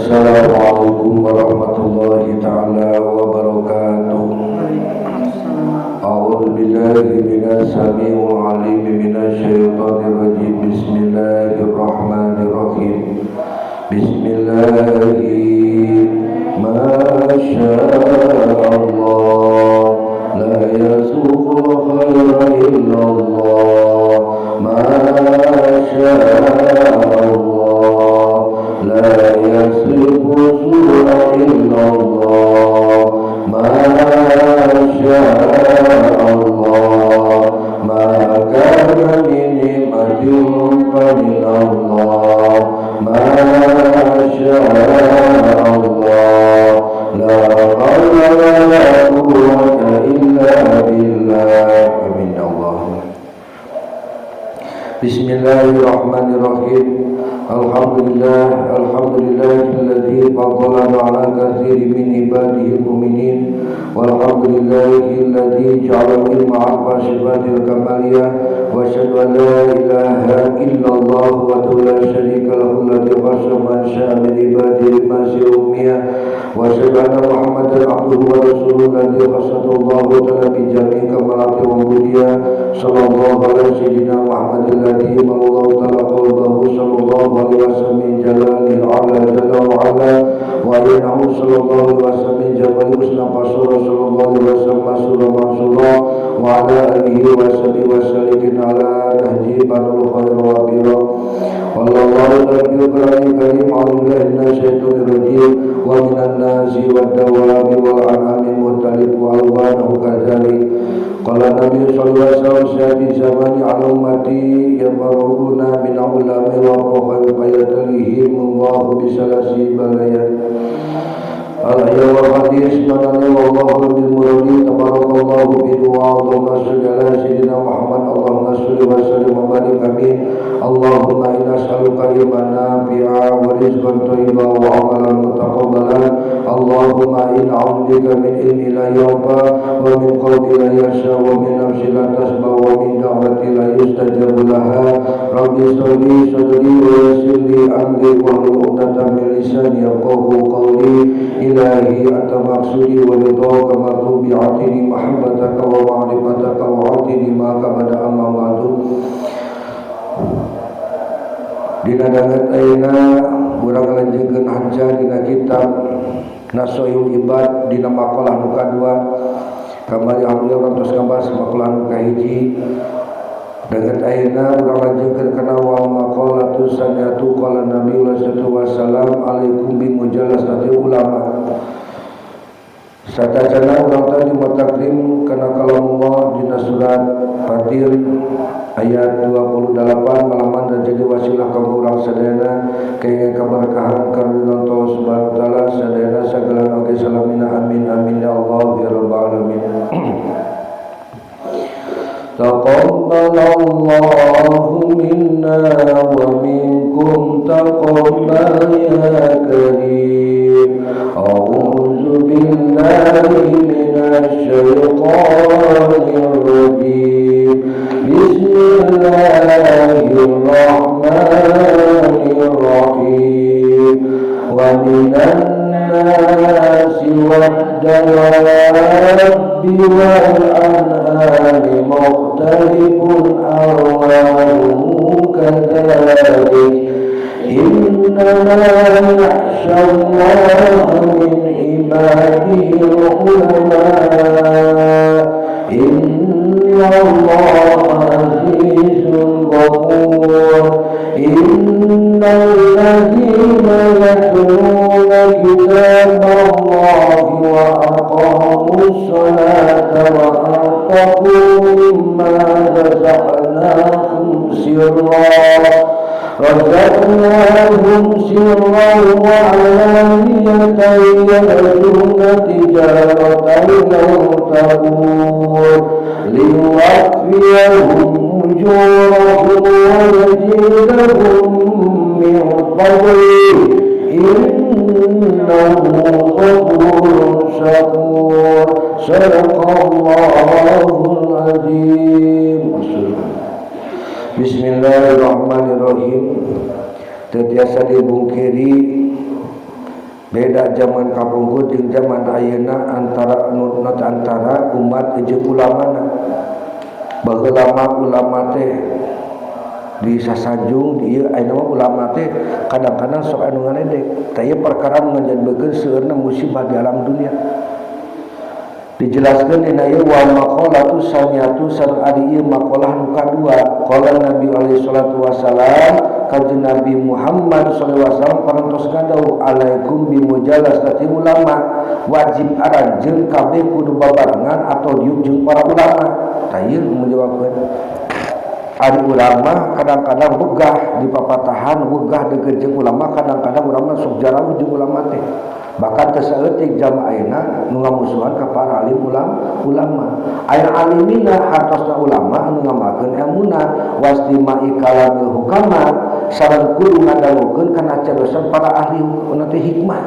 Assalamualaikum warahmatullahi ta'ala wabarakatuh. A'udzu billahi minas samii'il 'aliim minasy syaithanir rajim. Bismillahirrahmanirrahim. Bismillahirrahmanirrahim. Masyaallah, la yasuqul khaira illallah. Masyaallah, la yasrifu su'a illallah. Masyaallah, ma kana min ni'matin fa min Allah. Masyaallah, la hawla wa la quwwata illa billah. Amin ya Allah. Bismillahirrahmanirrahim. Alhamdulillah, alhamdulillahilladzi faddalana ala katsirin min ibadihi mu'minin. Walhamdulillahilladzi ja'ala ilma arba sifatil kamaliyah. Wa asyhadu an la ilaha illallah wahdahu la syarika lahu alladzi khassa man syaa min ibadihi bima syu'miya. Wa asyhadu anna Muhammadan abduhu wa rasuluhu alladzi khassahu Allahu ta'ala bi jami'i kamalati wa ubudiyah. Sallallahu ala sayyidina Muhammadin alladzi mallahu ta'ala qalbahu sallallahu alaihi wasallam min jalalihi ala jalla wa ala wa innahu sallallahu alaihi wasallam min jamali husna qasura sallallahu alaihi wasallam masura mansura wa ala alihi wa sahbihi wa sallimin ala nahji banul khair wa bira. Wallahu ta'ala bil Qur'anil Karim. A'udzu billahi minasy syaithanir rajim. Wa minan nasi wad dawabi wal an'ami muhtalifu alwanuhu kadzalik. Qala Nabi sallallahu alaihi wasallam sayati zamani ala ummati yabaruna min ulama wa khayr fayatalihim Allahu bisalasi balayat. Al-ayat wal hadis manani wallahu bil muradi tabarakallahu bi du'a. Allahumma sholli ala sayyidina Muhammad. Allahumma sholli wa sallim wa barik amin. Allahumma inna nas'aluka ilman nafi'a wa rizqan thayyiban wa amalan mutaqabbalan. Allahumma inna a'udzubika min ilmin la yanfa wa min qalbin la yakhsha wa min nafsin la tasba wa min da'watin la yustajabu laha. Rabbi shrah li sadri wa yassir li amri wahlul 'uqdatam min lisani yafqahu qawli. Ilahi anta maqsudi wa ridhaka matlubi, atini mahabbataka wa ma'rifataka wa atini ma kabada amma ba'du. Dina danget ayeuna urang lanjutkeun haja dina kitab Nasoihul Ibad dina maqalah nu kadua. Kamari alhamdulillah urang tos ngabahas maqalah nu kahiji. Danget ayeuna urang lanjutkeun kana wa maqalatu saniatu qala Nabi sallallahu alaihi wasallam alaikum bi mujalasati ulama. Satacana urang tadi mutakrim kana kalamullah dina surat Fatir ayat 28 malaman dan jadi wasilah kanggo urang sadayana kenging kaberkahan karunia Allah Subhanahu wa taala sadayana sagala oge salamina amin amin ya Allah ya rabbal alamin. Taqabbalallahu minna wa minkum taqabbal ya karim. A'udzu billahi minasy syaithanir rajim. Bismillahirrahmanirrahim. Wa minan nasi wad-dawabi wal an'ami mukhtalifun alwanuhu kadzalik. Innama yakhsha Allaha min ibadihi al-ulama. Inna Allaha azizun ghafur. Innal ladzina yatluna kitaballahi wa aqamus salata wa anfaqu mimma razaqnahum sirra razaqnahum sirran wa 'alaniyatan yarjuna tijaratan lan tabur liwaffiyahum ujurahum wa yazidahum min fadlihi innahu ghafurun syakur. Sadaqallahul azim. Bismillahirrahmanirrahim. Teu tiasa dibungkiri Beda zaman kapungkur jeung zaman ayeuna antara nut antara umat jeung ulamana. Baheula mah ulama teh disasanjung, ieu ayeuna mah ulama teh kadang-kadang sok anu ngaledek. Tah, ieu perkara nu ngajadikeun seueurna musibah di alam dunia. Dijelaskeun dina ieu, wa maqalatu saniyatu, sareng ari ieu maqalah nu kadua, qala Nabi alaihi salatu wasalam, kanjeng Nabi Muhammad sallallahu alaihi wasallam parantos ngadawuh, alaikum bi mujalasati ulama, wajib aranjeun kabeh kudu babarengan atau diuk jeung para ulama. Tah, ieu menjawabkeun ari ulama kadang-kadang wegah di papatahan, wegah deukeut jeung ulama, kadang-kadang ulama sok jarauh jeung ulama teh. Bahkan teu saeutik jamaah ayeuna nu ngamusuhan ka para alim ulama. Aya alimina hartosna ulama anu ngamalkeun ilmuna, wastima'i kalamil hukama, sareng kudu ngadangukeun kana cariosan para ahli teh hikmah.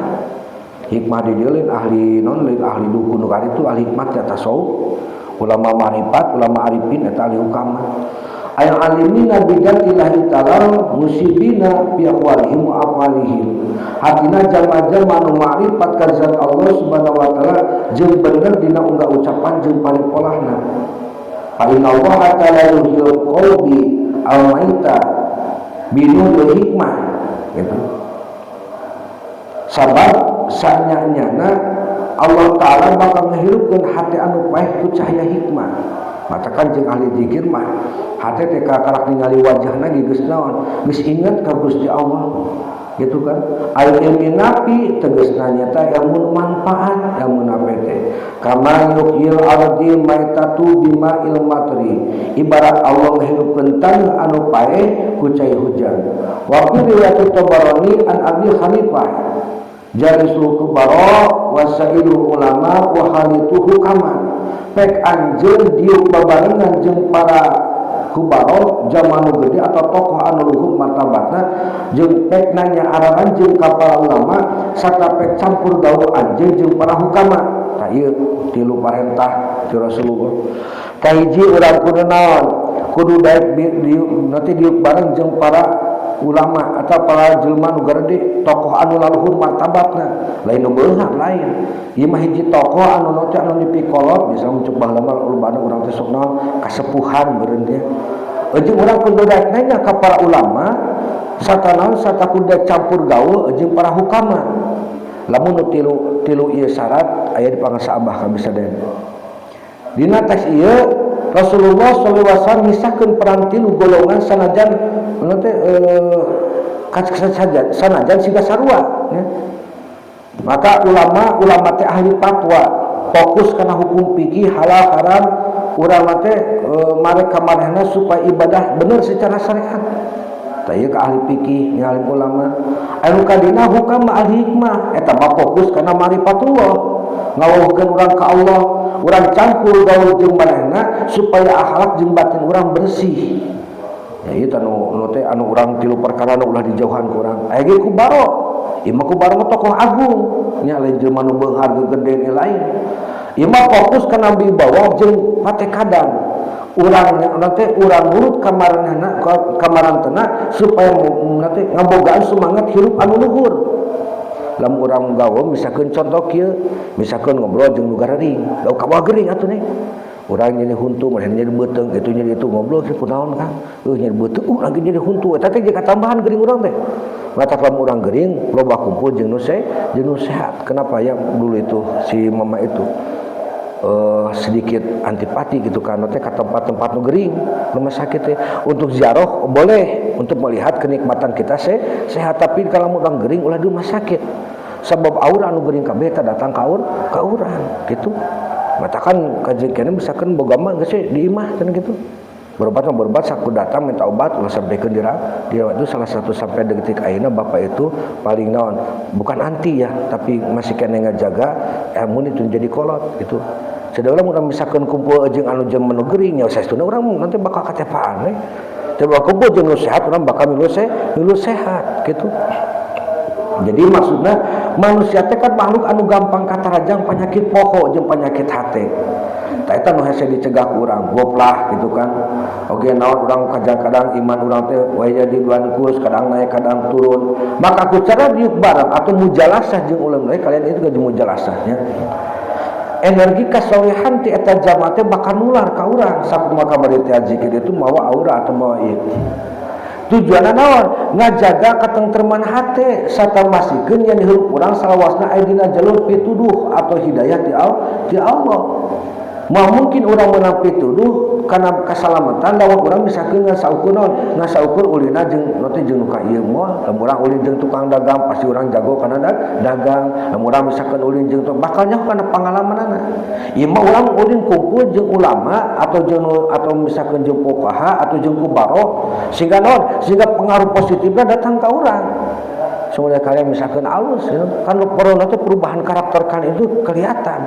Hikmah di dieu lain ahli non, lain ahli dukun nu itu ahli hikmah teh tasawuf, ulama marifat, ulama arifin eta ahli hukama. Aya alimina bidzatillahi ta'ala musibina fi aqwalihim wa afalihim, hatina jalma-jalma nu ma'rifat ka zat Allah Subhanahu wa taala jeung bener dina unggah ucapan jeung paripolahna. Fa inna Allah ta'ala yuhyil qalbi al-maita binuril hikmah gitu. Sabab sanyanyana Allah Ta'ala bakal ngahirupkeun hati anu paeh ku cahaya hikmah. Matakan jeung ahli zikir mah hati teh karak ningali wajahna ge geus naon, geus inget ka Gusti Allah gitu kan. Al ilmi nafi tegasna nyata ilmu manfaat, ilmu nafi teh kama yuhyil ardi maitatu bima ilmatri, ibarat Allah ngahirupkeun taneuh anu paeh ku cai hujan. Wa fi riwayat Tabarani an Abi Hanifah, jalisul kubara wasailul ulama wa khalituhu kama, pek anjeun diuk babarengan jeung para kubaro, jalma nu gede atau tokoh anu luhur martabatna, jeung pek nanya aranjeun ka para ulama, sarta pek campur gaul anjeun jeung para hukama. Tah, ieu tilu parentah ti Rasulullah. Kahiji, urang kudu naon? Kudu daek diuk, nanti diuk bareng jeung para ulama atau para jelma nu gede, tokoh anu laluhur martabatna, lain nu beunghar, lain. Ieu mah hiji tokoh anu teh anu dipikolot, bisa muncul baheula mah lobana urang teh sok naon, kasepuhan meureun teh. Jeung urang kudu daek nanya ka para ulama sarta naon, sarta kudu daek campur gaul jeung para hukama. Lamun nu tilu tilu ieu syarat aya di pangasa abah ka bisa den. Dina teks ieu Rasulullah sallallahu alaihi wasallam misahkeun peran tilu golongan, sanajan teh saja sanajan siga sarua ya. Maka ulama ulama teh ahli fatwa, fokus kana hukum fikih, halal haram. Urang teh marek ka manehna supaya ibadah bener secara syariat. Tah, ieu ka ahli fikih, ahli ulama. Anu kadina hukama, ahli hikmah, eta mah fokus kana marifatullah, ngawuhkeun urang ka Allah. Urang campur gaul jeung manehna supaya akhlak jeung batin urang bersih. Ya, ieu anu anu teh anu urang tilu perkara nu ulah dijauhan ku urang. Aya ge kubaro, ieu mah kubaro mah tokoh agung nya, lain jelema nu beunghar gede lain. Ieu mah fokus kana wibawa jeung patekadan urang teh, urang nurut kamaranana kamarantena supaya nanti ngabogaan semangat hirup anu luhur. Lamun urang gaul, misalkan contoh kieu, misalkan ngobrol jeung nu gararing, da kawa gering atuh nih. Urang nyeri huntu, manehna nyeri beuteung gitu, nyeri itu, ngobrol sih, kunaon Kang? Nyeri beuteung, lagi nyeri huntu. Eta teh jeung katambahan gering urang teh. Matak lamun urang gering, loba kumpul jeung nu sehat. Kenapa ya dulu itu si mama itu sedikit antipati gitu kan teh ke tempat-tempat nu gering, rumah sakit teh? Untuk ziarah boleh, untuk melihat kenikmatan kita sehat, tapi kalau urang gering ulah di rumah sakit, sebab aura anu gering kabeh eta datang ka urang gitu. Matakan kajian kene misalkan boga mah geus di imah kan gitu, berobat mah berobat, saku datang minta obat ulah sampaikan dirawat. Itu salah satu sampai detik ayeuna bapak itu paling naon, bukan anti ya, tapi masih kena ngajaga ilmu itu jadi kolot gitu. Sedangkan urang misalkan kumpul jeung anu jeung menu gering nya, saestuna urang nanti bakal katepaan we. Teu kumpul jeung nu sehat, urang bakal milu sehat gitu. Jadi maksudnya manusia teh kan makhluk anu gampang katarajang penyakit pokok jeung penyakit hati. Tah eta nu hese dicegah ku urang, goplah gitu kan. Oge naon urang kadang-kadang iman urang teh wae jadi duan kus, kadang naik kadang turun. Maka ku cara diuk bareng atau mujalasah jeung ulama kalian itu ge mujalasahnya. Energi kasolehan ti eta jamaah teh bakal nular ka urang sakumaha kamari teh zikir itu mawa aura atau mawa ieu. Tujuanna naon? Ngajaga katengtreman hate sarta masikeun yen hirup urang salawasna aya dina jalur pituduh atau hidayah ti Allah. Moal mungkin urang meunang pituduh kana kasalamatan lamun urang misalkeun ngan saukur naon? Ngan saukur ulina jeung nu teh jeung nu ka ieu moal. Lamun urang ulin jeung tukang dagang pasti urang jago kana dagang. Lamun urang misalkeun ulin jeung bakal nyaho kana pangalamanana. Ieu mah urang ulin kumpul jeung ulama atau jeung atau misalkeun jeung fuqaha atau jeung kubaro sehingga naon? Sehingga pengaruh positifnya datang ka urang. Semuanya kalian misalkan alus ya. Kan corona itu perubahan karakter kalian itu kelihatan.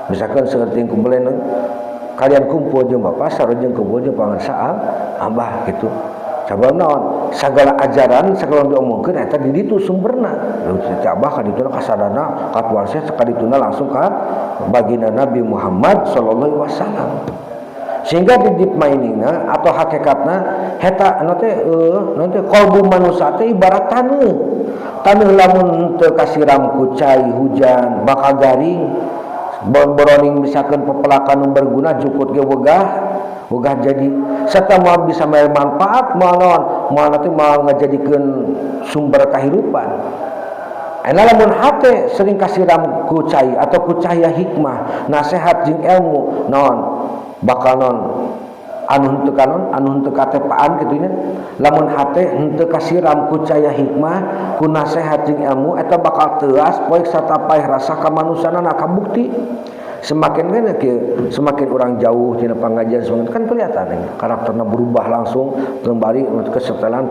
Misalkan seperti yang kumpulin kalian kumpul jeung bapak sareng jeung kumpul jeung pangersa abah gitu. Sabab naon? Segala ajaran segala diomongkeun eta di ditu sumberna. Ti abah ka dituna kasadana katuan saya ka dituna langsung ka baginda Nabi Muhammad sallallahu alaihi wasallam. Sehingga di deep miningna atau hakikatna heta anu teh naon teh qalbu manusia teh ibarat taneuh. Taneuh lamun teu kasiram ku cai hujan bakal garing. Boroning misalkan pepelakan nu berguna jukut ge wegah wegah jadi serta moal bisa mere manfaat moal naon moal nanti moal ngajadikeun sumber kahirupan. Ayeuna lamun hate sering kasiram ku cai atau ku cahaya hikmah nasihat jeung ilmu naon bakal naon anu henteu kanon anu henteu katepaan kitu nya lamun hate henteu kasiram ku cahaya hikmah ku nasihat jeung ilmu eta bakal teuas poek sarta paeh rasa kamanusiaanna kabukti. Semakin kan kieu semakin orang jauh tina pangajian semakin kan kelihatan ini karakterna berubah langsung kembali ke setelan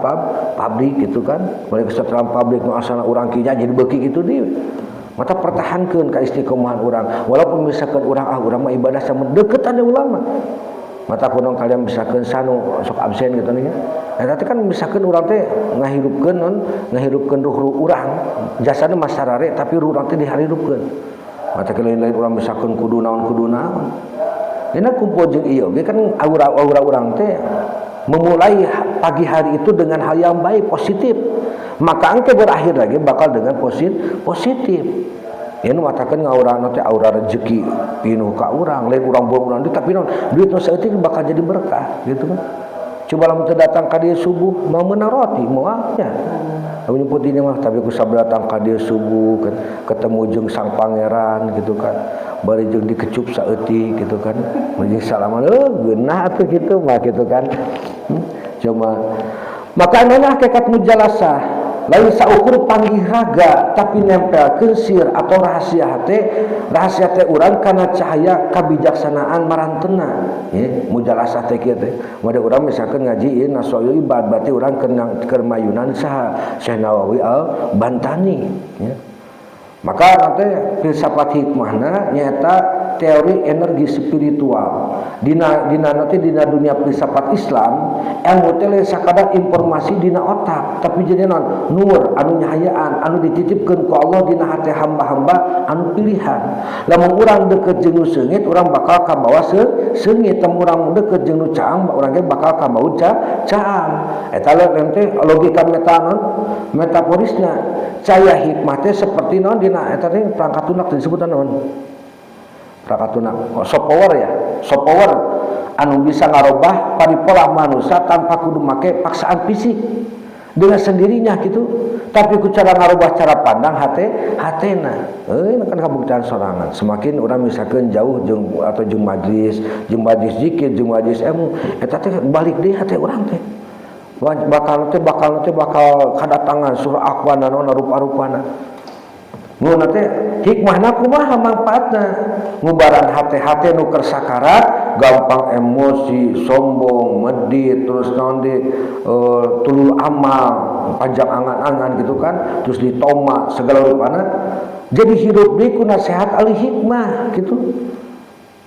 pabrik gitu kan, balik ke setelan pabrik nu asalna urang kieu jadi beuki kitu deui. Mata pertahankeun ka istiqomahan urang walaupun misalkan urang ah urang mah ibadah sama deketan ulama. Mata kuno kalian misalkan sanu sok absen gitu nih ya. Eta teh kan misalkan urang teh ngahirupkeun non ngahirupkeun ruh-ruh urang jasana mah sarare tapi ruh urang teh diharipkeun. Mata lain-lain urang misalkan kudu naon kudu naon. Dina kumpul jeung ieu ge kan aura-aura urang teh memulai pagi hari itu dengan hal yang baik positif. Maka engke berakhir lagi bakal dengan positif. Ini matakan ngaura teh aura rezeki pinuh ka urang, lain urang buang urang duit tapi naon duit nu saeutik bakal jadi berkah gitu kan. Coba lamun teu datang ka dieu subuh mau meunang roti moal nya. Lamun nyebut ini mah tapi ku sabda datang ka dieu subuh kan ketemu jeung sang pangeran gitu kan. Bari jeung dikecup saeutik gitu kan. Mun salaman geunah atuh kitu mah gitu kan. Cuma maka adalah hakikat mujalasah lain saukur panggih raga tapi nempelkeun sir atau rahasia hate rahasia teh urang kana cahaya kabijaksanaan marantena ya mujalasah teh kieu teh made urang misalkan ngaji ieu nasoil ibad berarti urang keur mayunan saha Syekh Nawawi Al Bantani ya. Maka nanti filsafat hikmahna nyaeta teori energi spiritual dina dina nanti dina dunia filsafat Islam ilmu teh lain sakadar informasi dina otak tapi jadi non nur anu nyahayaan anu dititipkeun ku Allah dina hati hamba-hamba anu pilihan. Lamun urang deket jeung nu seungit urang bakal kabawa seungit, lamun urang deket jeung nu caang urang ge bakal kabawa caang. Eta teh logika meta non metaforisna cahaya hikmah teh seperti non dina eta teh perangkat lunak disebutna naon? Perangkat lunak soft power ya, soft power anu bisa ngarobah paripola manusia tanpa kudu make paksaan fisik dengan sendirinya gitu, tapi ku cara ngarobah cara pandang hate hatena. Ini kan kabuktian sorangan. Semakin orang misalkan jauh jeung atau jeung majlis zikir, jeung majlis ilmu, eta teh balik deui hate urang teh. Bakal teh bakal kadatangan surah akwana naon rupa-rupana. Nu teh hikmahna kumaha manfaatna? Ngubaran hate-hate nu keur sakarat, gampang emosi, sombong, medit, terus naon di tulul amal, panjang angan-angan gitu kan, terus ditoma segala rupana. Jadi hidup deui ku nasihat ahli hikmah gitu.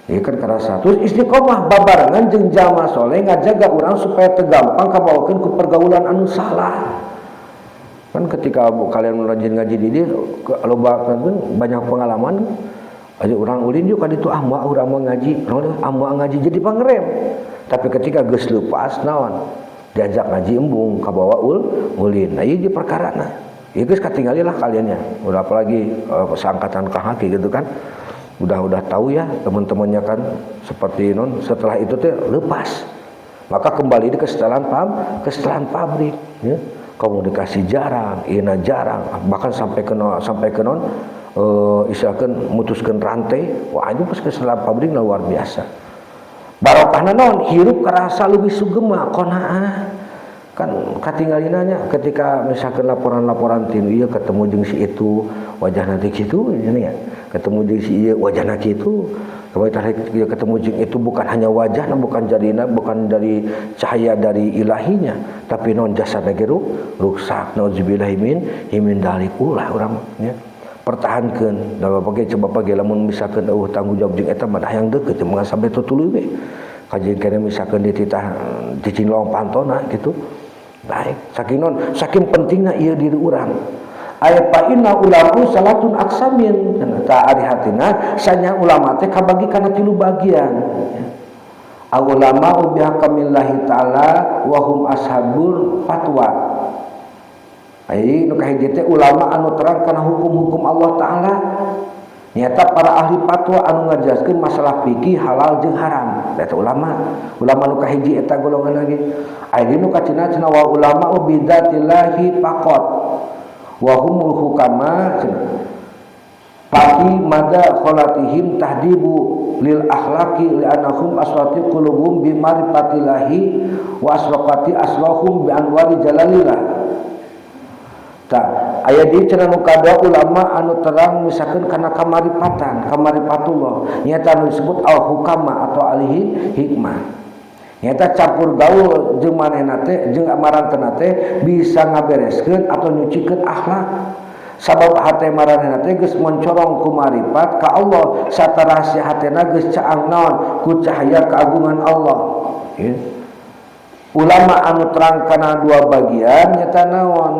Ya kan karasa. Terus istiqomah babarengan jeung jalma soleh ngajaga urang supaya teu gampang kabawakeun ku pergaulan anu salah. Kan ketika kalian rajin ngaji di dia, loba kan banyak pengalaman. Aja urang ulin yuk ka ditu ah moal urang moal ngaji, ah moal ngaji jadi pangrem. Tapi ketika geus leupas naon? Diajak ngaji embung kabawa ulin. Nah ieu di perkarana. Ieu geus katingali lah kaliannya. Udah apalagi seangkatan Kang Haki gitu kan. Udah tahu ya teman-temannya kan seperti non setelah itu teh lepas. Maka kembali ke setelan ke setelan pabrik ya. Komunikasi jarang, ina jarang, bahkan sampai ke non istilahkan mutuskan rantai. Wah, itu pas ke setelan pabrik luar biasa. Barokahna non hirup kerasa lebih sugema qanaah. Kan katinggalinanya ketika misalkan laporan-laporan tinu ieu ketemu jeung si itu wajah nanti kitu ini ya, ketemu jeung si ieu wajahna kitu, ketemu jeung itu bukan hanya wajah, bukan jadina, bukan dari cahaya dari ilahinya, tapi non jasadna ge ruksak. Nauzubillahi min dalik. Ulah urang ya pertahankeun da bapak ge, coba bapak ge lamun misalkan eueuh tanggung jawab jeung eta mah hayang deukeut mah sampai tutuluy we kajian kene misalkan dititah cicing lawang pantona gitu. Baik, saking non saking pentingna ieu diri urang. Aya fa inna ulama salatun aqsamin, ta ari hatina sanya ulama teh kabagi kana tilu bagian. Al ulama bi hakamillahi taala wa hum ashabul fatwa. Ai nu kahiji teh ulama anu terang kana hukum-hukum Allah taala. Nyata para ahli fatwa anu ngajelaskeun masalah fikih halal jeung haram. Eta ulama. Ulama nu kahiji eta golongan lagi. Ai nu kacina cenah wa ulama bidzatillahi faqat. Wa humul hukama cenah. Pati mada kholatihim tahdibu lil akhlaqi li anahum aswati qulubum bi ma'rifatillahi wa asraqati aslahum bi anwari jalalillah. Ta aya di cenah nu kadua ulama anu terang misalkan kana kamaripatan, kamarifatullah, nyata anu disebut al hukama atau alihi hikmah. Nyata campur gaul jeung manehna teh jeung marantenna teh bisa ngabereskeun atau nyucikeun akhlak. Sabab hate maranehna teh geus mencorong ku marifat ka Allah, sarta rahasia hatena geus caang naon ku cahaya keagungan Allah. Ya. Ulama anu terang kana dua bagian nyata naon?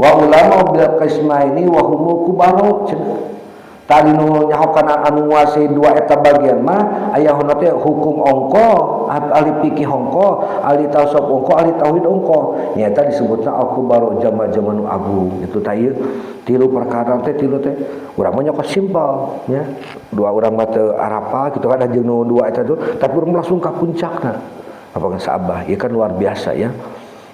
Wa ulama bil qismaini wa humul kubaro cenah. Tadi nu nyaho kana anu nguasai dua eta bagian mah aya hona teh hukum ongko, ahli fikih ongko, ahli tasawuf ongko, ahli tauhid ongko. Nyata disebutna al kubaro jama-jama nu agung. Itu tah ieu tilu perkara teh tilu teh urang mah nyokot simpel nya. Dua urang mah teu arapa kitu kan jeung nu dua eta tuh, tapi urang langsung ka puncakna. Apa geus abah, ieu kan luar biasa ya.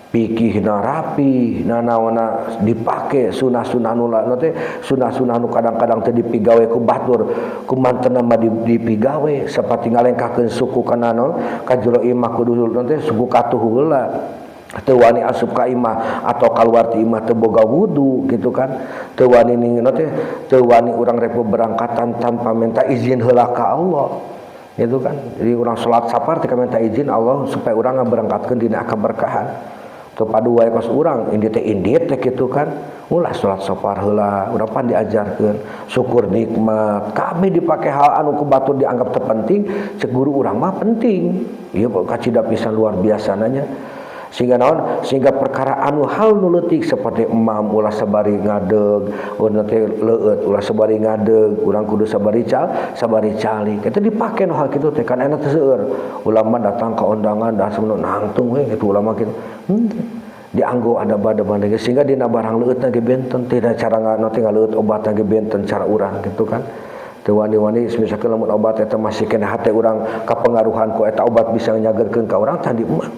Pikihna rapi, nanaona dipake sunah-sunah nu teh sunah-sunah nu kadang-kadang teh dipigawe ku batur, ku mantena mah dipigawe saperti ngalengkahkeun suku kana naon ka jero imah kudu teh suku katuh heula. Teu wani asup ka imah atau kaluar ti imah teu boga wudu gitu kan. Teu wani ningeun teh teu wani urang rek berangkatan tanpa minta izin heula ka Allah. Gitu kan. Jadi urang salat safar teh minta izin Allah supaya urang ngaberangkatkeun dina kaberkahan. Teu padu wae kos urang indit teh kitu kan. Ulah salat safar heula, urang pan diajarkeun syukur nikmat. Kami dipake hal anu ku batur dianggap teu penting, cek guru urang mah penting. Ieu kacida pisan luar biasa nanya. Sehingga naon? Sehingga perkara anu hal nu leutik seperti emam ulah sabari ngadeg, urang teh leueut ulah sabari ngadeg, urang kudu sabari sabari calik. Eta dipake nu hal kitu teh kan enak teh seueur. Ulama datang ke undangan langsung nangtung we kitu ulama kitu. Dianggo ada bada-bada sehingga dina barang leueutna ge benten, tidak cara nanti ngaleueut obatna ge benten cara urang gitu kan. Teu wani-wani misalkan lamun obat eta masih kena hate urang kapengaruhan ku eta obat bisa nyagerkeun ka urang tadi mah.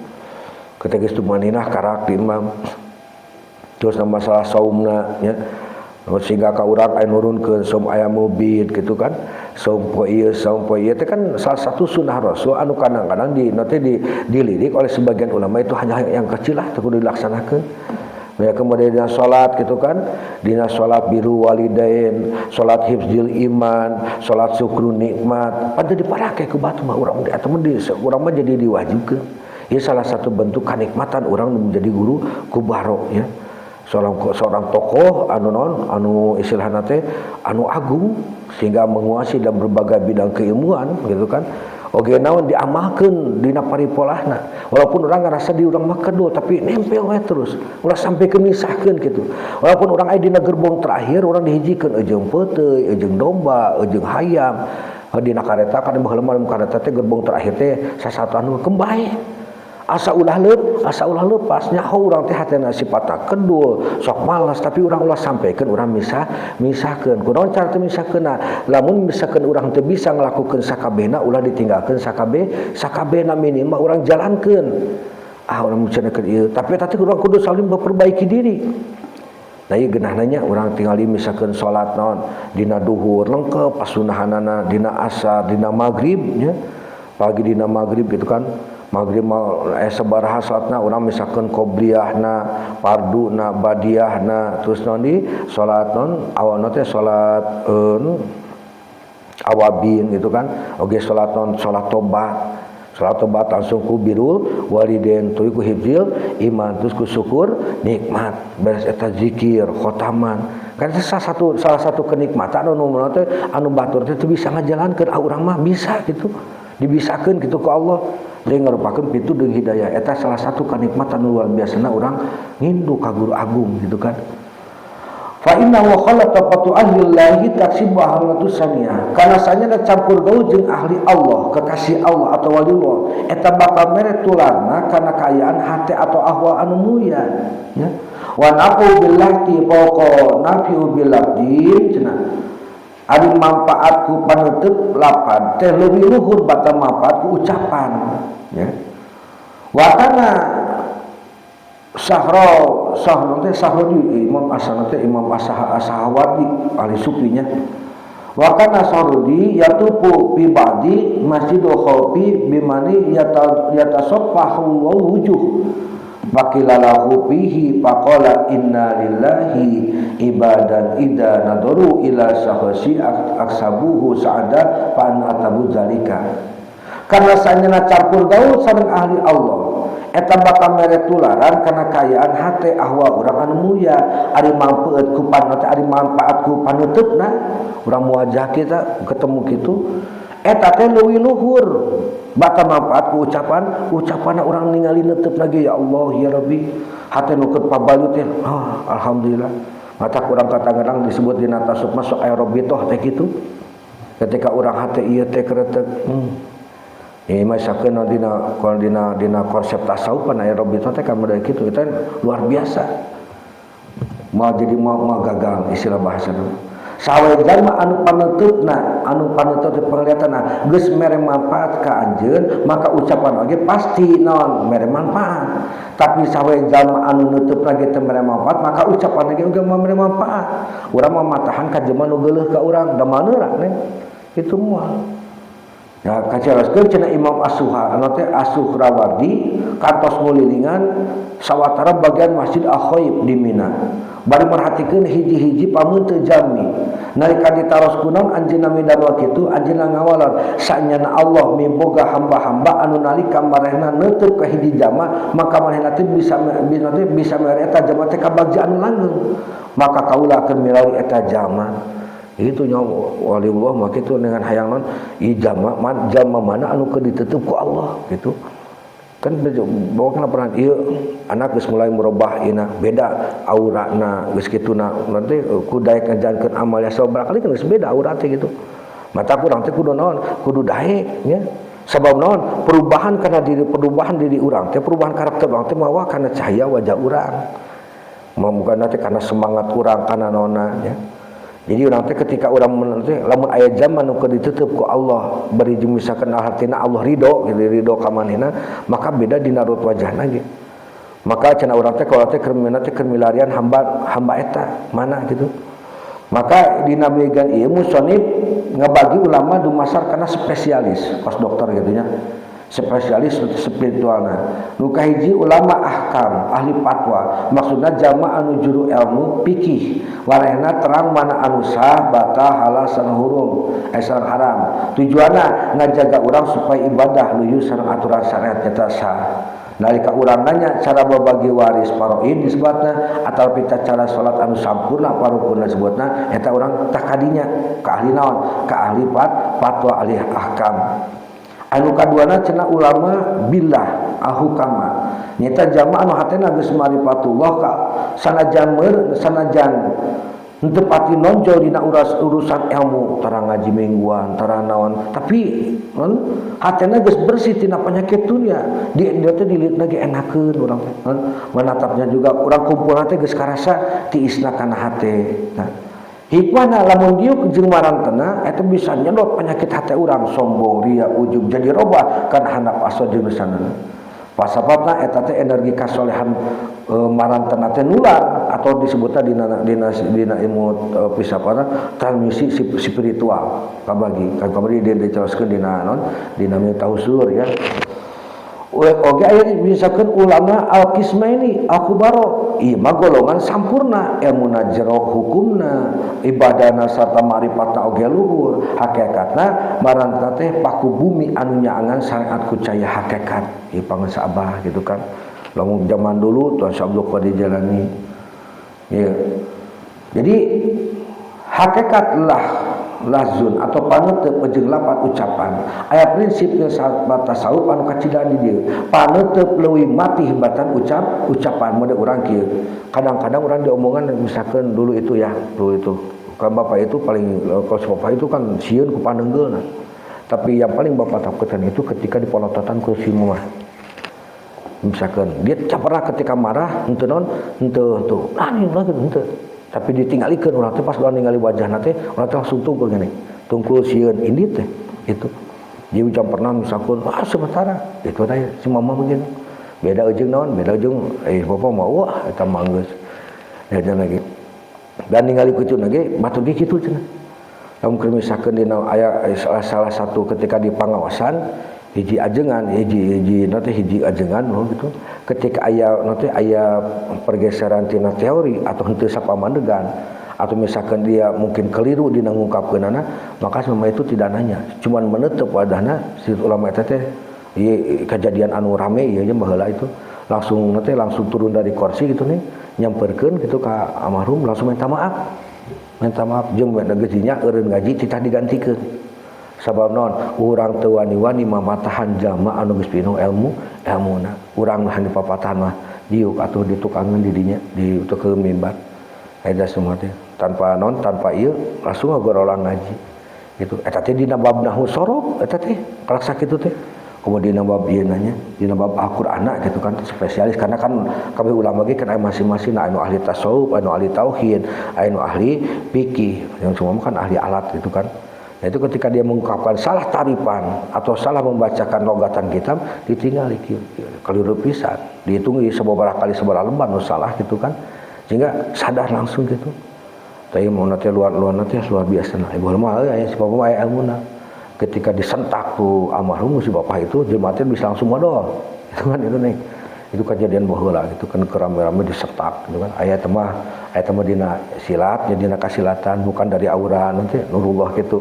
Ketika geus tumaninah karak di imam. Terus masalah saumna nya. Sehingga ka urang aya nurunkeun saum aya mubid gitu kan. Saum poe ieu saum poe ieu teh kan salah satu sunnah Rasul anu kadang-kadang di nanti dilirik oleh sebagian ulama itu hanya yang kecil lah teu kudu dilaksanakeun. Ya kemudian dina salat gitu kan, dina salat biru walidain, salat hifzil iman, salat syukur nikmat, pada diparake ku batu mah urang di atau di urang mah jadi diwajibkeun. Ya salah satu bentuk kenikmatan orang menjadi guru kubaro ya. Seorang tokoh anu non anu istilahna teh anu agung sehingga menguasai dalam berbagai bidang keilmuan gitu kan. Oge naon diamalkeun dina paripolahna. Walaupun urang ngarasa di urang mah kedul tapi nempel we terus. Ulah sampai kemisahkeun kitu. Walaupun urang aya dina gerbong terakhir urang dihijikeun eujeung peuteuy, eujeung domba, eujeung hayam. Dina kareta kan baheula mah kareta teh gerbong terakhir teh sasatuan nu kembali. Asa ulah leup, asa ulah lepas nyaho urang teh hatena sifatna kedul, sok malas tapi urang ulah sampaikan urang misahkeun. Kunaon cara teh misahkeunna? Lamun misalkeun urang teu bisa ngalakukeun sakabehna ulah ditinggalkeun sakabehna minimal urang jalankeun. Ah urang misalkeun ieu, tapi eta teh urang kudu saling memperbaiki diri. Nah ieu geunahna nya urang tingali misalkeun salat naon dina duhur lengkep pasunahanana dina asar, dina magrib nya. Pagi dina magrib gitu kan. Maghrib mah sabaraha salatna urang misalkeun qobliyahna, farduna, badiahna, terus naon di salat naon awalna teh salat awabin gitu kan. Oge salat naon salat tobat. Salat tobat langsung ku birrul walidain tuluy ku hifdzil iman terus ku syukur nikmat beres eta zikir khotaman. Kan salah satu kenikmatan anu teh anu batur teh bisa ngajalankeun ah urang mah bisa gitu. Dibisakeun gitu ku Allah. Dia ngarupakeun pitu deung hidayah eta salah satu kanikmatan luar biasana urang ngindu ka guru agung gitu kan. Fa inna wa khalaqatu ahlillahi taksibu ahlatu saniyah. Karena sanyana campur gaul jeung ahli Allah, kekasih Allah atau waliullah, eta bakal mere tularna kana kaayaan hate atau ahwal anu mulia nya. Wa naqu billahi fawqa nafi'u bilabdin cenah. Ari manfaat ku panutup lapan teh leuwih luhur bata manfaat ku ucapan ya. Wa kana sahro sahro teh sahro di Imam Asana teh Imam Asahawadi ahli sufinya. Wa kana sahrudi yatupu bi ba'di masjidul khaufi bimani yatasaffahu wujuh baqilalahu fihi faqala inna lillahi ibadan idza nadaru ila sahasi aksabuhu sa'ada fa an atabu zalika. Karena sanyana campur gaul sareng ahli Allah eta bakal mere tularan kana kaayaan hate ahwa urang anu mulia ari manfaat ku panut ari manfaat ku panutupna urang wajah kita ketemu kitu eta teh leuwih luhur bata manfaat ku ucapan ucapanna urang ningali neuteub lagi ya Allah ya Rabbi hate nu keur pabalut teh ah alhamdulillah mata kurang kata-kadang disebut dina tasawuf masuk aerobitoh teh kitu ketika urang hate ieu teh kretek ini mah sakeun dina dina dina konsep tasawuf pan aerobitoh teh kamari kitu kita luar biasa mau jadi mau gagal istilah bahasa itu. Sawe jalma anu panuntutna anu panuntut penglihatanna geus mere manfaat ka anjeun maka ucapan oge pasti naon mere manfaat tapi sawe jalma anu nutup lagi teu mere manfaat maka ucapan oge oge mere manfaat urang mah matahan ka jelema nu geuleuh ka urang da maneura neng kitu moal ya kacaroskeun cenah Imam Asuha anu teh Asuhrawardi kantos ngulilingan sawatara bagian Masjid Al-Khaif di Mina bari merhatikeun hiji-hiji pameuteu jami nalika ditaros kunaon anjeunna midarwa kitu anjeunna ngawalan sanyana Allah miboga hamba-hamba anu nalika marehna neuteub ka hiji jama maka marehna teh bisa bisa mere eta jama teh kabagja anu langgeng maka kaula akan milari eta jama itu nya waliullah mah kitu dengan hayang non ieu jama jama mana anu keur ditutup ku Allah gitu kan bawa kana pernah ieu anak geus mulai merubah ina beda aurana geus kituna nanti ku daek ngajalankeun amal ya sabaraha kali kan geus beda aura teh gitu mata kurang teh kudu naon kudu daek nya sabab naon perubahan kana diri perubahan diri urang teh perubahan karakter urang teh mawa kana cahaya wajah urang bukan teh kana semangat urang kana naonna nya. Jadi urang teh ketika urang teh lamun aya zaman nu keur ditutup ku Allah bari jeung misalkan hartina Allah ridho gitu ridho ka manehna maka beda dina raut wajahna ge. Maka cenah urang teh kalau teh keur teh keur milarian hamba hamba eta mana gitu. Maka dina bagian ieu musonib ngabagi ulama dumasar kana spesialis kos dokter gitu nya. Spesialis spiritualna. Nu kahiji ulama ahkam, ahli fatwa. Maksudna jama anu juru ilmu fikih. Warehna terang mana anu sah, batal, halal sareng hurum, sareng haram. Tujuanna ngajaga urang supaya ibadah luyu sareng aturan syariat eta sah. Nalika urang nanya cara babagi waris faraid disebutna atau pita cara salat anu sampurna parukurna disebutna eta urang tah kadinya ka ahli naon? Ka ahli fatwa, ahli ahkam. Anu kaduana cenah ulama billah ahukama nyata jamaah anu hatena geus marifatullah ka sanajan sanajan henteu pati nonjol dina urusan ilmu tara ngaji mingguan tara naon tapi hatena geus bersih tina penyakit dunia di dia teh dilihat lagi enakeun urang teh menatapnya juga urang kumpul teh geus karasa tiisna kana hate. Nah, hikmahna lamun diuk jeung marantena eta bisa nyedot penyakit hate urang sombong ria ujub jadi robah kan handap asor jeung sanana. Pasababna eta teh energi kasolehan marantena teh nular atau disebutna dina ilmu filsafat transmisi spiritual kabagi kan kamari dijelaskeun dina non dina tausur ya. Oge aya misalkan ulama al-qismaini al-kubaro ieu mah golongan sampurna ilmuna jero hukumna ibadahna sarta ma'rifatna oge luhur hakikatna marantena teh paku bumi anu nyaangan syariat ku caya hakikat ieu pangeus abah gitu kan. Lamun zaman dulu Tuan Syekh Abdul Qadir Jailani ya. Jadi hakikat lah lazun atau panetep jeung lapat ucapan aya prinsipnya sahabat tasawuf anu kacidaan di dieu panetep leuwih mati hibatan ucapan mode urang kieu. Kadang-kadang urang diomongan misalkan dulu itu ya, dulu itu kan bapak itu paling kalau bapak itu kan sieun ku panenggeulna. Tapi yang paling bapak takutkan itu ketika dipolototan ku si mamah. Misalkan dia tak pernah ketika marah henteu naon henteu henteu ah ini lagi henteu tapi ditinggalikeun urang teh pas urang ningali wajahna teh urang teh langsung tungkul gini tungkul sieun ini teh itu dia jam pernah misalkan ah sementara itu teh si mama begini beda ujung naon beda ujung bapak mah wah eta mah geus jajan lagi dan ningali kitu lagi batu ge kitu cenah lamun keur misalkeun dina aya salah satu ketika di pangaosan hiji ajengan hiji nanti hiji ajengan oh gitu ketika aya nanti aya pergeseran tina teori atau henteu sapamandegan atau misalkan dia mungkin keliru dina ngungkapkeunana maka semua itu tidak nanya cuman menutup wadahna si ulama eta teh ieu kejadian anu rame ieu nya baheula itu langsung nanti langsung turun dari kursi gitu nih nyamperkeun gitu ka almarhum langsung minta maaf jeung gajinya eureun gaji titah digantikeun sabab naon urang teu wani-wani mamatahan jalma anu geus pinuh ilmu ilmuna urang mah dipapatahan mah diuk atuh ditukangeun di dinya di tukeun mimbar eta semua teh tanpa non tanpa ieu langsung ngagorolang ngaji gitu eta teh dina bab nahwu sorof eta teh kalak sakitu teh kemudian dina bab ieu nanya dina bab Al-Qur'an gitu kan spesialis karena kan kabeh ulama ge kan aya masing-masing anu ahli tasawuf anu ahli tauhid anu ahli fikih yang semua kan ahli alat gitu kan. Nah, itu ketika dia mengungkapkan salah taripan atau salah membacakan logatan kitab ditinggali keliru pisan dihitung sababaraha kali sabaraha lembar nu salah gitu kan sehingga sadar langsung gitu. Tapi mau nanti luar nanti luar biasa nah ibu mah aya si bapak aya ilmuna ketika disentak ku almarhum si bapak itu jemaatnya bisa langsung modal itu kan itu nih itu kejadian baheula gitu kan kerame-rame disentak gitu kan aya teh mah dina silat ya dina kasilatan bukan dari aura nanti nurullah gitu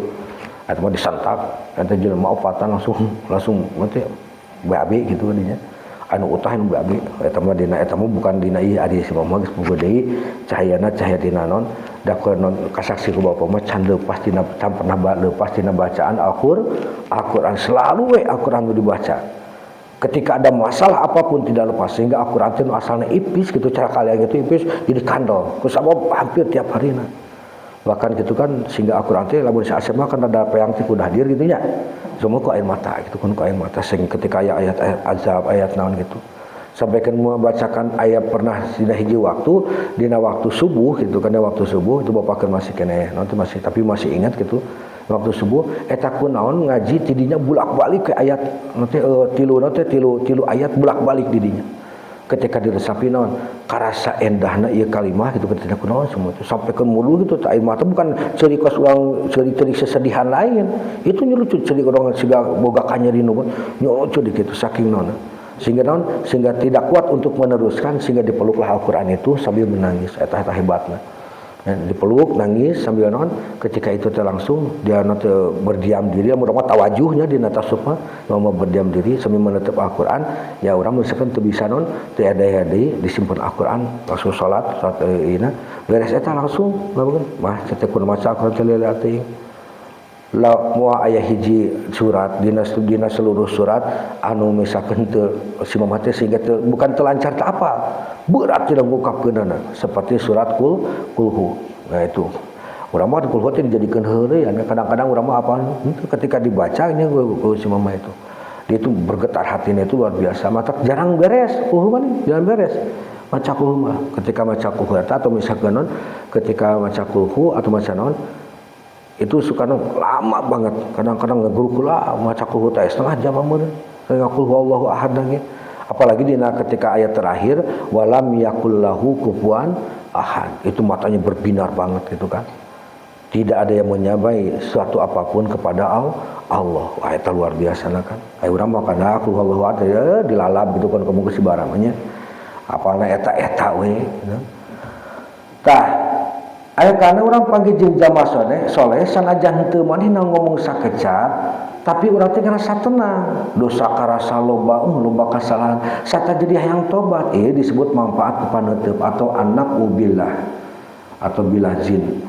atau mah disentak eta jelema opatan langsung nanti BAB gitu kan dinya anu utah anu BAB eta mah dina eta mah bukan dina ieu adi si mah geus boga deui cahayana cahaya dina non da non kasaksi ku bapak mah can leupas dina can pernah leupas dina bacaan Al-Qur'an selalu we Al-Qur'an nu dibaca ketika ada masalah apapun tidak lepas sehingga Al-Qur'an teh asalna ipis gitu cara kalian gitu ipis jadi kandel ku sabab hampir tiap harina bahkan gitu kan sehingga Al-Qur'an teh lamun si Asep mah kan ada peang teh kudu hadir gitu nya semua ku air mata gitu kan ku air mata sing ketika aya ayat-ayat azab ayat naon gitu sampai kan membacakan ayat pernah dina hiji waktu dina waktu subuh gitu kan waktu subuh itu bapak kan masih keneh nanti masih tapi masih ingat gitu waktu subuh eta kunaon ngaji tidinya bolak-balik ke ayat nanti tilu nanti tilu ayat bolak-balik didinya ketika diresapi naon karasa endahna ieu kalimah gitu ketika kunaon semua itu sampai ke mulu gitu air mata bukan ceri kos urang ceri-ceri sesedihan lain itu nyelucu ceri urang siga boga kanyeri nu nyelucu gitu saking naon sehingga naon sehingga tidak kuat untuk meneruskan sehingga dipeluklah Al-Qur'an itu sambil menangis eta eta hebatna. Dipeluk nangis sambil naon ketika itu teh langsung dia nanti berdiam diri mun mah tawajuhnya di tasawuf mah mau berdiam diri sambil menutup Al-Qur'an ya urang misalkan teu bisa naon teu aya deui disimpan Al-Qur'an langsung salat salat ina beres eta langsung mah teh kudu maca Al-Qur'an teh leuleut teuing La moal aya hiji surat dina dina seluruh surat anu misalkan teu si Mama teh sehingga teu, bukan telancar teu apa, berat tidak ngungkapkeunana seperti surat kul kulhu. Nah, itu urang mah kulhu teh dijadikeun heureuy. Kadang-kadang urang mah apa ketika dibaca ini ku si Mama itu, dia itu bergetar hatinya itu luar biasa. Mata jarang beres kulhu mah, jarang beres maca kulhu mah. Ketika maca kulhu eta atau misalkan non ketika maca kulhu atau maca non itu suka lama banget. Kadang-kadang ngegurukula maca kulhu teh setengah jam amun kulhu Allahu ahad lagi. Apalagi dina ketika ayat terakhir walam yakul lahu kufuwan ahad, itu matanya berbinar banget gitu kan. Tidak ada yang menyamai suatu apapun kepada Allah. Ayat luar biasa lah kan. Ayo urang mah kana kulhu Allahu ahad ya, dilalap gitu kan kamu si baramanya apalna eta-eta we gitu. Tah aya kana urang panggil jeung jamaah soleh soleh sanajan henteu manehna ngomong sakecap, tapi urang teh ngerasa tenang. Dosa karasa loba, loba kasalahan sata jadi hayang tobat. Ieu disebut manfaat papaneuteub atau anak ubillah atau billah zin.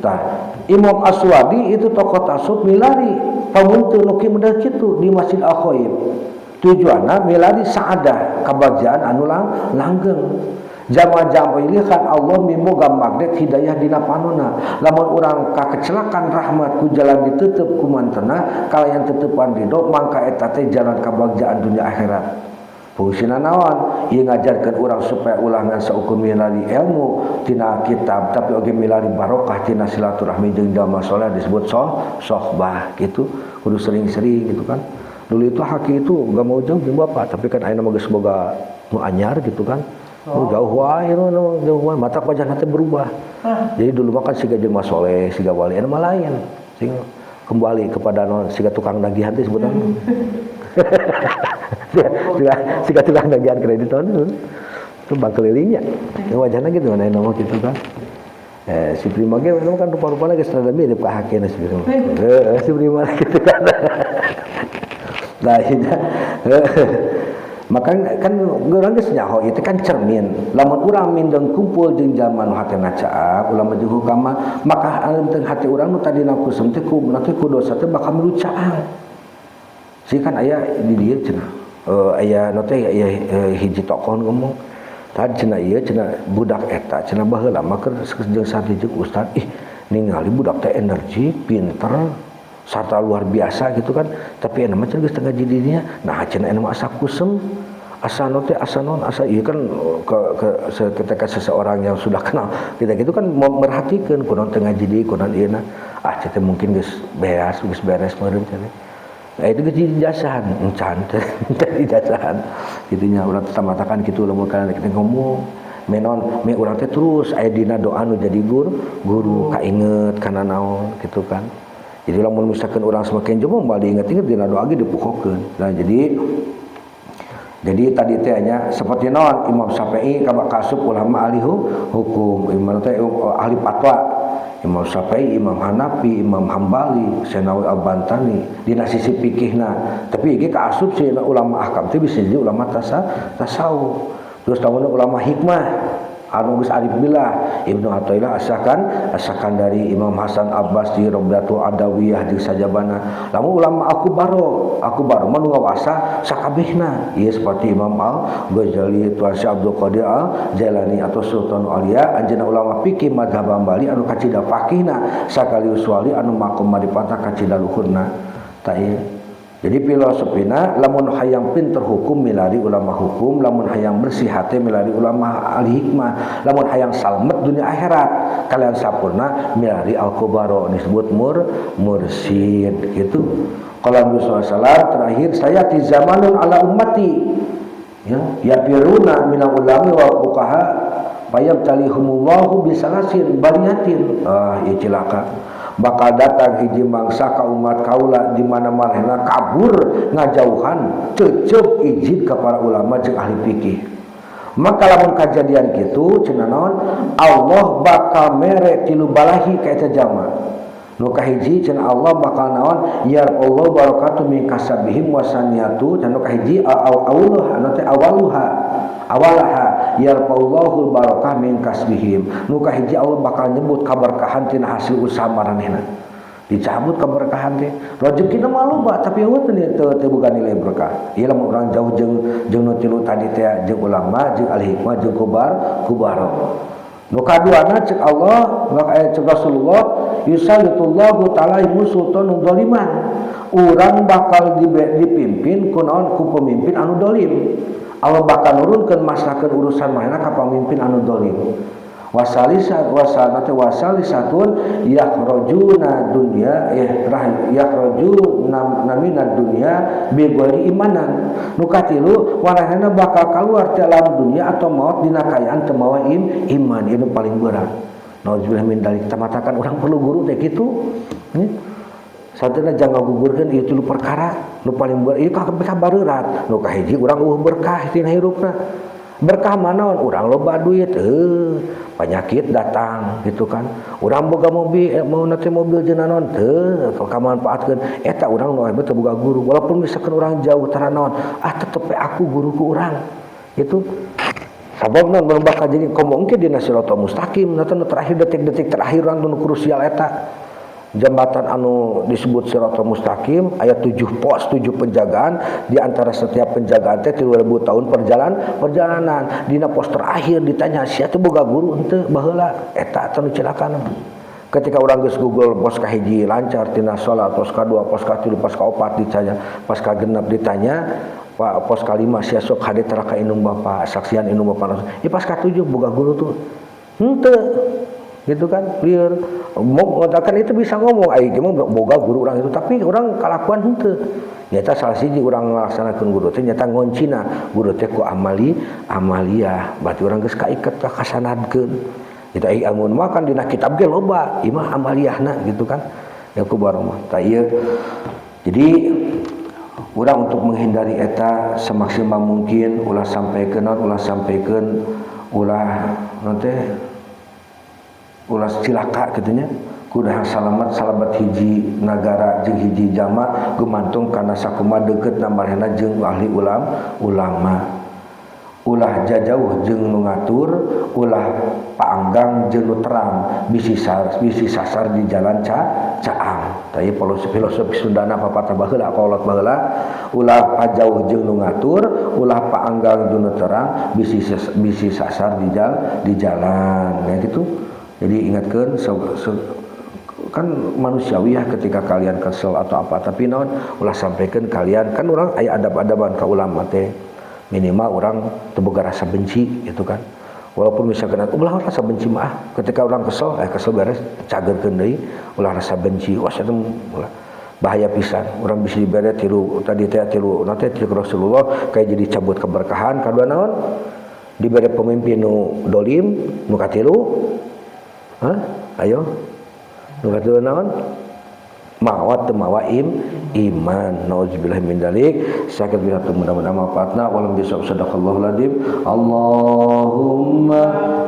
Tah Imam Aswadi itu tokoh tasawuf milari pamunteu nu kieu model kitu di Masjid Al-Khaib. Tujuanna milari saadah, kabagjaan anu langgeng. Jama-jama pilihan Allah miboga magnet hidayah dina panona. Lamun urang kakecelakan rahmat ku jalan ditutup ku mantena kalayan tetepan ridho, mangka eta teh jalan kabagjaan dunia akhirat. Fungsina naon? Ieu ngajarkeun urang supaya ulah ngan saukur milari ilmu tina kitab, tapi oge milari barokah tina silaturahmi jeung jalma soleh, disebut sohbah gitu. Kudu sering-sering gitu kan. Dulu itu haki itu gak mau jauh jeung bapak, tapi kan ayeuna mah geus boga nu anyar gitu kan. Oh, jauh wae, jauh wae, mata wajah nanti berubah. Jadi dulu mah kan siga jelema soleh, siga wali, anu mah lain. Sing kembali kepada non siga tukang nagihan teh sebutan. Siga, siga tukang nagihan kredit non. Itu bank kelilingnya. Wajahnya gitu mana nama gitu kan. Si Prima ge memang kan rupa-rupanya geus rada mirip ka hakena si Prima. Si Prima gitu kan. Nah, ini maka kan urang geus nyaho itu kan cermin. Lamun urang mindeng kumpul jeung jalma nu hatena caang, ulama jeung hukama, maka teu hati urang nu tadina kusem teh ku nanti ku dosa teh bakal milu caang. Sih kan aya di dieu cenah. Aya nu teh aya hiji tokoh ngomong tadi cenah, ieu cenah budak eta cenah baheula mah keur jeung santri jeung ustad, ih ningali budak teh energi, pinter, sarta luar biasa gitu kan. Tapi ena mah cenah geus teu ngaji di dinya, nah cenah ena mah asa kusem, asa nu teh asa non asa ieu kan ke ketika seseorang yang sudah kenal kita gitu kan merhatikan kunaon teu ngaji deui, kunaon ieu na, ah cenah mungkin geus beres, geus beres meureun cenah. Nah, itu geus ijazahan encan teh ijazahan gitunya. Urang teh matakan kitu lamun kana kita ngomong menon me urang teh terus aya dina doa nu jadi guru kainget kana naon gitu kan. Jadi lamun misalkan orang semakin jauh moal diinget-inget dina doa ge dipohokeun. Nah, jadi tadi teh nya seperti naon Imam Syafi'i kasup ulama ahli hukum, imam teh ahli fatwa. Imam Syafi'i, Imam Hanafi, Imam Hambali, Senawi Al-Bantani dina sisi fikihna. Tapi iki kaasup si ulama ahkam teh bisa jadi ulama tasawuf. Terus lamun ulama hikmah anu geus arif billah, Ibnu Athaillah asakan dari Imam Hasan Abbas di Robiatul Adawiyah jeung sajabana. Lamun ulama aku baro mah nu ngawasa sakabehna ieu seperti Imam Al Ghazali, Tuan Syekh Abdul Qadir Al Jailani atau Sultan Aulia, anjeunna ulama fikih mazhab Hambali anu kacida fakihna sakaligus wali anu makom maripata kacida luhurna. Ta ieu. Jadi filosofina lamun hayang pinter hukum milari ulama hukum, lamun hayang bersih hati milari ulama ahli hikmah, lamun hayang salamet dunia akhirat kalian sampurna milari al-kubaro disebut mursid gitu. Kalau Nabi sallallahu alaihi wasallam terakhir saya di zamanun ala ummati ya yapiruna minal ulami wal fuqaha fayabtalihumullahu bisalasin baliatin. Ah, ieu cilaka. Bakal datang hiji mangsa ka umat kaula di mana manehna kabur ngajauhan cecep izin ka para ulama jeung ahli fikih. Maka lamun kajadian kitu cenah naon Allah bakal mere tilu balahi ka eta jalma. Nu kahiji cenah Allah bakal naon ya Allah barakatu min kasabihim wasaniyatu cenah nu kahiji awwaluha anu teh awaluha awalaha yarfa'ullahul barakah min kasbihim. Nu kahiji Allah bakal nyebut kaberkahan tina hasil usaha maranehna. Dicabut keberkahan teh. Rezekina mah loba tapi eueuh teu boga nilai berkah. Ieu lamun urang jauh jeung jeung nu tilu tadi teh, jeung ulama, jeung ahli hikmah, jeung kubaro. Nu kaduana cek Allah, cek Rasulullah, yusallitullahu ta'ala sultanun zaliman. Urang bakal dipimpin ku naon? Ku pemimpin anu dolim. Allah bakal nurunkeun maslahkeun urusan manehna ka pamimpin anu dolim. Wasalisa wasalate wasalisatun yakhrujuna dunya yakhrujuna namina dunya bi ghairi imanan. Nu katilu warahna bakal keluar ti alam dunia atau maut dina kaayaan teu mawa iman. Ieu paling berat. Nauzubillah min dzalik. Tamatakan urang perlu guru teh kitu. Satena jangan gugurkeun ieu tilu perkara nu paling berat ieu kabeh barerat. Nu kahiji urang eueuh berkah tina hirupna. Berkah manaon? Urang loba duit, penyakit datang gitu kan. Urang boga mobil, mau nanti mobil jeung naon teu kamanfaatkeun eta urang nu hebat teu boga guru. Walaupun misalkan urang jauh tara naon, ah tetep we aku guru ku urang gitu. Sabab naon mun bakal jadi komo engke dina siratal mustaqim nu terakhir, detik-detik terakhir urang nu krusial eta. Jembatan anu disebut siratal mustaqim aya 7 pos, 7 penjagaan, di antara setiap penjagaan teh 3000 tahun perjalanan. Dina pos terakhir ditanya sia teh boga guru henteu baheula, eta teh nu cilakana. Ketika urang geus Google pos kahiji lancar tina salat, pos kadua, pos katilu, pos kaopat ditanya, pos kagenep ditanya, Pak pos kalima sia sok hade tara ka indung bapa, saksian indung bapa. Ieu pas katujuh boga guru tuh henteu gitu kan, lieur mau kan itu bisa ngomong ai mah boga guru orang itu, tapi orang kalakuan henteu. Nyata salah siji urang ngalaksanakeun guru teh nyata ngoncina guru teh ku amali amaliyah, berarti urang geus kaiket ka kasanadkeun itu. Ai amun mah kan dina kitab ge loba, ieu mah amaliyahna gitu kan ya ku baromah. Tah ieu jadi urang untuk menghindari eta semaksimal mungkin, ulah sampaikeun naon, ulah sampaikeun, ulah nanti ulah cilaka kitu nya. Kudu salamet salamet hiji nagara jeung hiji jalma gumantung kana sakumaha deukeutna manehna jeung ahli ulama. Ulah jajauh jeung nu ngatur, ulah paanggang jeung nu terang, bisi sasar di jalan caang. Tah ieu filosofi Sundana papatah baheula, kolot baheula, ulah pajauh jeung nu ngatur, ulah paanggang jeung nu terang, bisi sasar di jalan ya gitu. Jadi ingatkan kan manusiawi ya ketika kalian kesel atau apa, tapi naon ulah sampaikan kalian kan orang aya adab-adaban ka ulama teh, minimal orang teu boga rasa benci gitu kan. Walaupun misalkan ulah rasa benci mah, ketika orang kesel, kesel beres cagerkeun deui, ulah rasa benci. Wah itu ulah bahaya pisan. Orang bisa dibere tilu tadi teh, tilu nanti tilu Rasulullah kayak jadi cabut keberkahan. Kadua naon? Dibere pemimpin nu dolim. Nu katilu? Hah? Ayo. Nu katilu naon? Maot teu mawa iman. Nauzubillah min dzalik. Sakit bila mudah-mudahan manfaatna. Walam bisawab, sadaqallahul adzim. Allahumma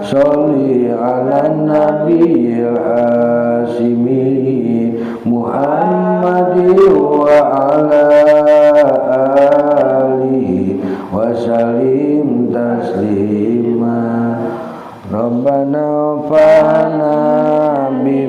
sholli ala nabiyil hasimi Muhammadin wa ala alihi wa sallim taslima. Rabbana fana